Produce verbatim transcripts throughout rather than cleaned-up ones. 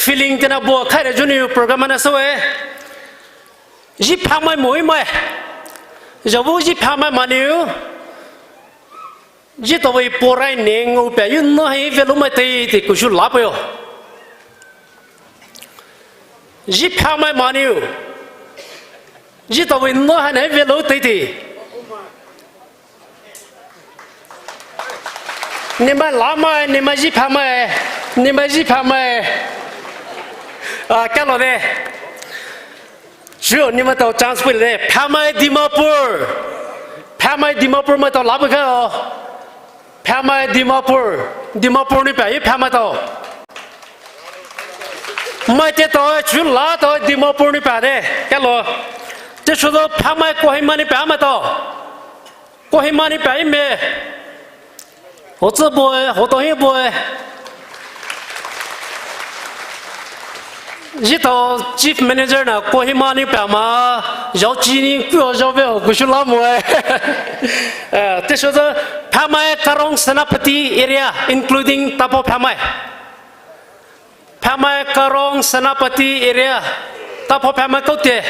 feeling tena bo khaire junior program ana soe. Ji phamai moi mai. Javu ji phamai maniu. Ji tawai porai ne ngou pia yu no hai velu mai tei tei kushu lapoyo. Ji phamai maniu. Ji tawai no hai ne velu tei tei. Nima lamai, nima ji phamai, nima ji phamai. Ah, kalo de. Chuo nima tao chance pui de. Phamai Dimapur. Phamai Dimapur mai tao labu kha. Phamai Dimapur. Dimapur ni pa, phamai tao. Mai te tao, chu la tao, Dimapur ni pa de. Kalo. Te sho do phamai Kohima ni pa mai tao. Kohima ni pa me. Ho tsu boy, ho to hi boy. Ji tao chief manager na Kohima ni pa ma, jao chi ni kuo jao ve ho kushu la mo. Eh, te sho do phamai Karong Senapati area, including Tapo phamai. Phamai Karong Senapati area. Tapo phamai kote.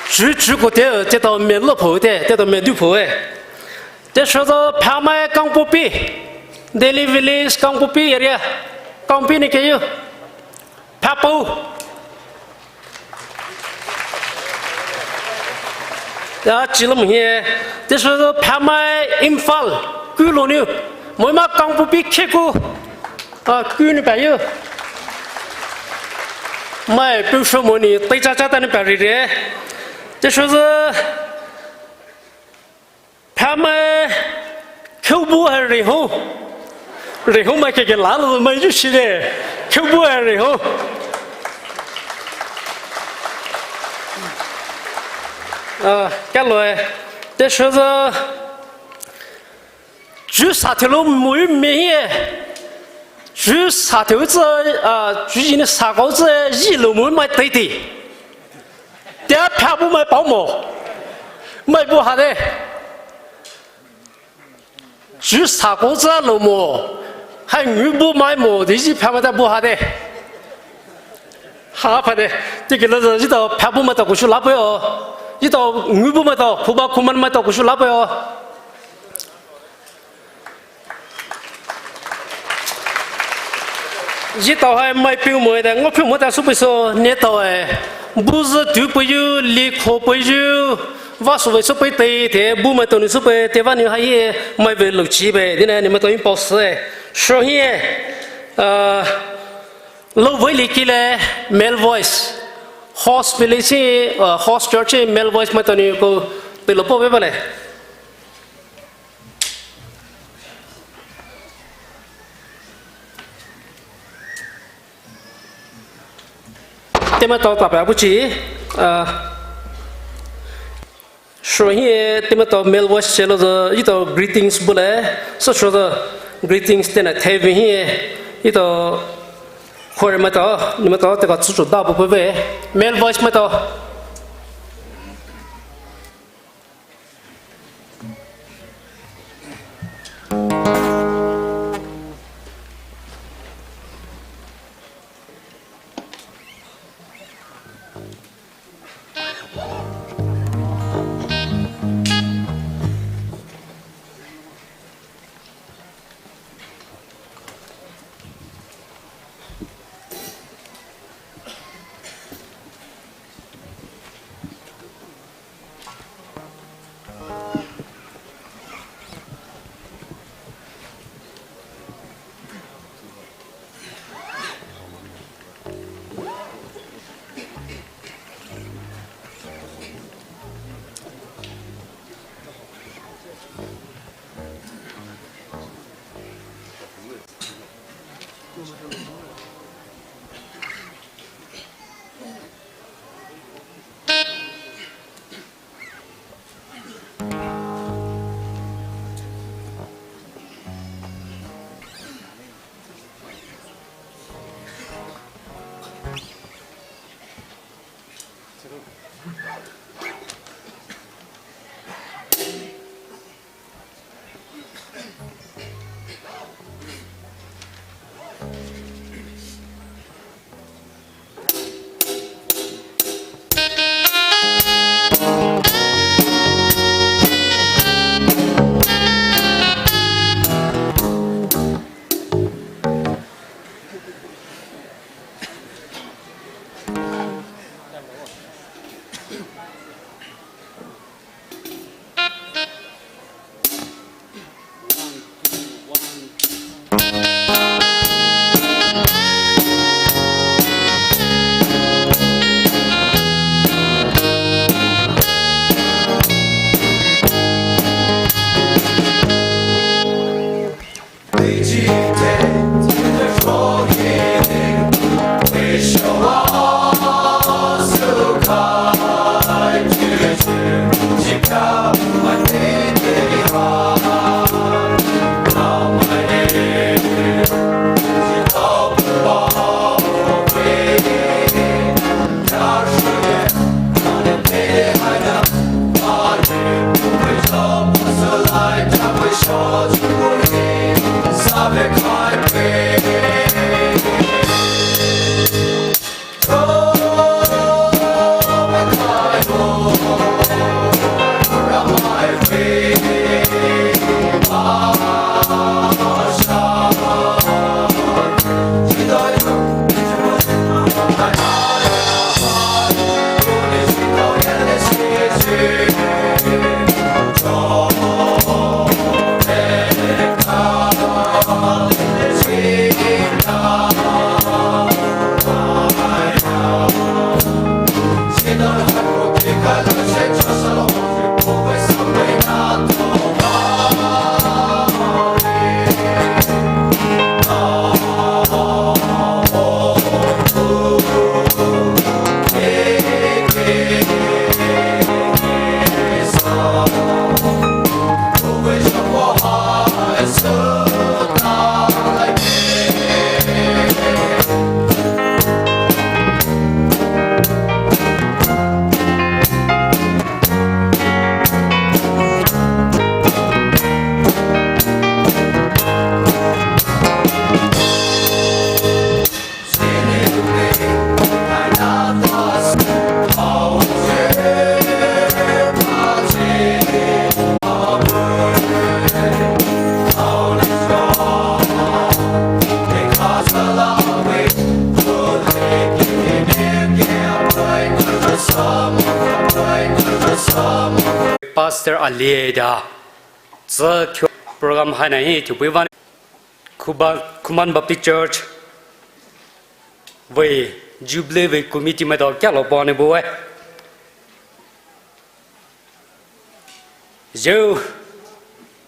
Chu chu kote, te tao me lo po te, te tao me du po e. Te sho do phamai Kangpokpi. Delhi Village Kangpokpi area. Kangpokpi ni ke yu. Phapu. Ya, chilum hie. Te sho do phamai Imphal. Ku lo ni. Moi ma Kangpokpi khe ku. Ah, ku ni pa yu. Mai pu sho mo ni. Tei cha cha ta ni pa ri re. Te sho do Phamai, kheubu hai reho. Reho mai keke lalo mai ju shi de. Kheubu hai reho. Ah, kalo e. Te sho do. Ju sa thelo mui me hie. Ju sa thelo tse, ah, ju jini sa kau tse, ji lo mui mai tei tei. Tea phabu mai pao mo. Mai bu ha de. Ju sa kau tsa lo mo. Hai ngu bu mai mo. Di ji pha mai ta bu ha de. Ha pha de. Ti ki lo ji tao phabu mai tao kushu la pe o. Ji tao ngu bu mai tao. Khuba khuman mai tao kushu la pe o. Ji tao hai mai piu mo de, ngo piu mo ta su pui so, ne tao e. Bu zi tu pui yu, li kho pui yu, va su ve su pui te, te bu mai tao ni su pui, te va ni hai e, mai ve lo chi be, di ne ni mai tao yin pao se. Sho hi e, uh, lo ve li ki le, male voice. Host village si, uh, host church si, male voice mai tao ni ko, pe lo po ve ba le. Tema tao ta pa bu chi, ah, sho hi tema tao male voice chelo zo, yi tao greetings bu le, so sho zo greetings tena the vi hi, yi tao khore mai tao, ni mai tao, te ka tsu tsu da bu bu ve, male voice mai tao. Pastor Alieda, tsü kyo program haina hi thiupeiva Khuman Baptist Church vei Jubilee vei committee maitao kyalo panou bue. Zhou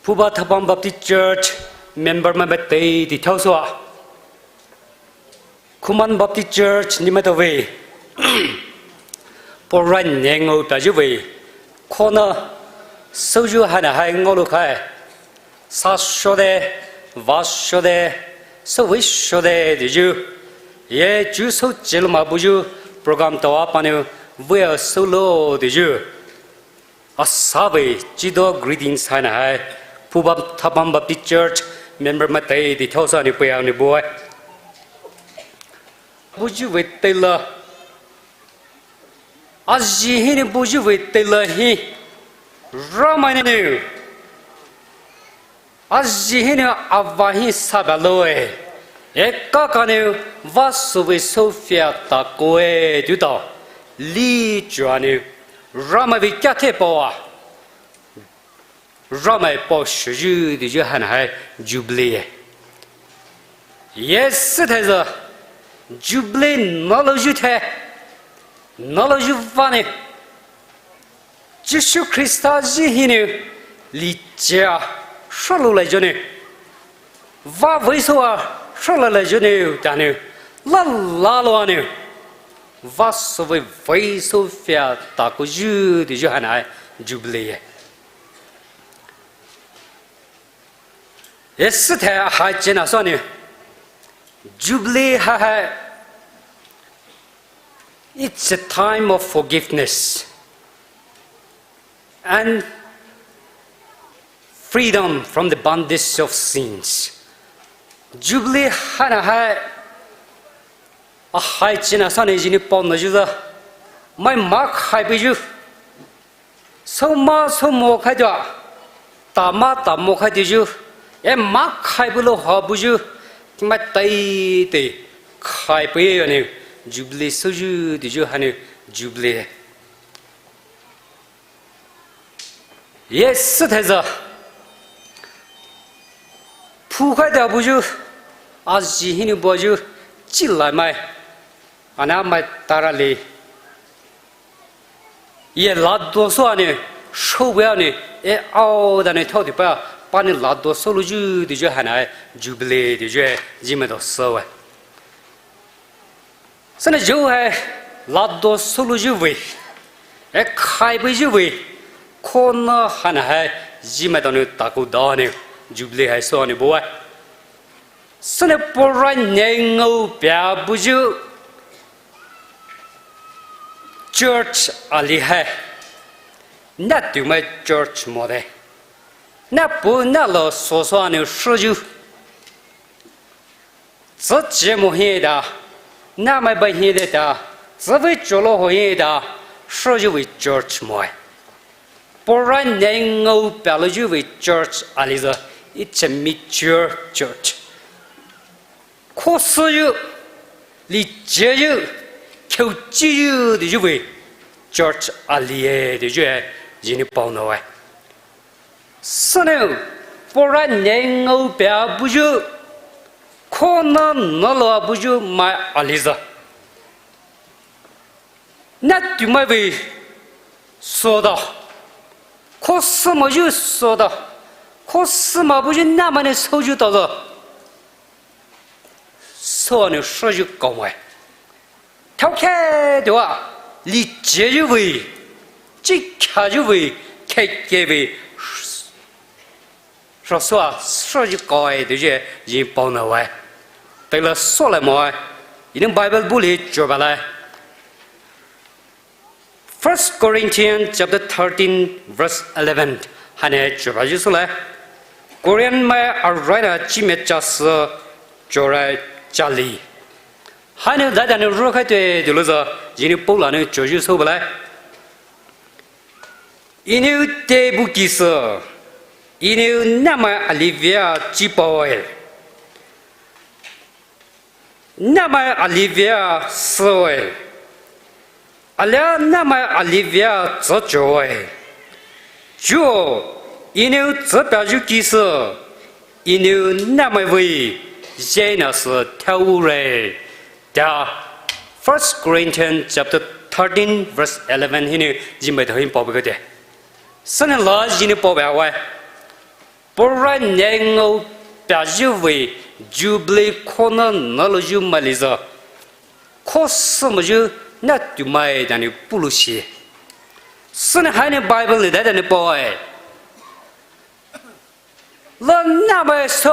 Phuba Thapam Baptist Church member mai bateidei thaosou-a Khuman Baptist Church ni maitao vei program ne ngaotayu vei khona souyu haina hai ngaolou khai, sashode, vashode, souwe shode deiyu, ye chuo souchilou mabuyu program taoa panou vea soulou deiyu, asavei chido greetings haina hai Phuba Thapam Baptist Church member mai teidei thaosou nou peianou bue. Buyu vei teile, azhi hinou buyu vei teile hi Ramai nou, azhi hinou ava hi sabaloue, eka kanou vasou vei soufia takoue teitao, lichua nou Ramai vei kyathai paoa Ramai paoshoyu deiyu haina hai Jubilee-e. Ye süthaiza Jubilee nalouyu thai, nalouyu vanou Jisu Khrista zhi hinou lichea hrülou laiyu nou, vaveisoua hrülou laiyu nou tanou, lalaloua nou vasou vei vei soufia takoyu deiyu haina hai Jubilee-e. Ye süthai hai chena sou nou Jubilee ha hai, it's a time of forgiveness and freedom from the bondage of sins. Jubilee haina hai, ahai chena sou nou zhinou paonaoyuza, mai makhai peiyu, souma soumo khaitoua, tama tamo khaitoyu, e makhai peilou ha buyu, mai teitei khai peiyu nou Jubilee souyu deiyu hanou Jubilee-e. Ye süthaiza phukhai dabuyu, azhi hinou buyu, chilaimai, ana mai tarali, ye ladosoua nou, shouwea nou, e aoda nou thaotipa Panou lado soulouyu teyu haina hai Jubilee teyu hai zhimai dou süwe. Sünou zhou hai lado soulouyu vei, e khaibuyu vei, kona haina hai zhimai donou takou donou Jubilee hai süa nou bue. Sünou pora ne ngaopia buyu church ali hai natumai church mote. Napu nalo sousou nou süyu, tsüche mo hita, namai ba hita, tsüvei cholo ho hita, süyu vei church moe. Pora ne ngaopia louyu vei church alizü, it's a mature church. Khosüyu, licheyu, khouchiyu teyu vei church alie teyu hai zhinou paonou e. Sünou pora ne ngaopia buyu, kona nüloua buyu mai alizü, natumai vei souta, khosü moyu souta, khosü ma buyu namai nou souyu taozü, süa nou süyu kaomoe. Thaokhe tewa, licheyu vei, chikhayu vei, khekhe vei süsüa süyu kaoe teyu hai zhi paonou e. Teile soulai moe. Enou Bible bule choba lai, First Corinthians chapter thirteen verse eleven haina chobayu soulai, Corinth mai araina chimai chasü chora chali haina daidai nou rükhai toue toulouzü, zhinou Paul-a nou choyu souba lai, Enou teibu kisü, Enou namai alivea chipaoe, namai alivea süe, alia namai alivea tsüchoe. Chuo, Enou tsüpeyu kisü, Enou namai vei zhai nasü thaoure, tea First Corinthians chapter thirteen verse eleven hinou zhimai dou hi paopeikete. Sünou la zhinou paobawe, pora ne ngaopiayu vei Jubilee kona nülouyu mai alizü, khosü moyu natumai danou pulou shie. Sünou haina Bible nou daidai nou paoe, la namai sü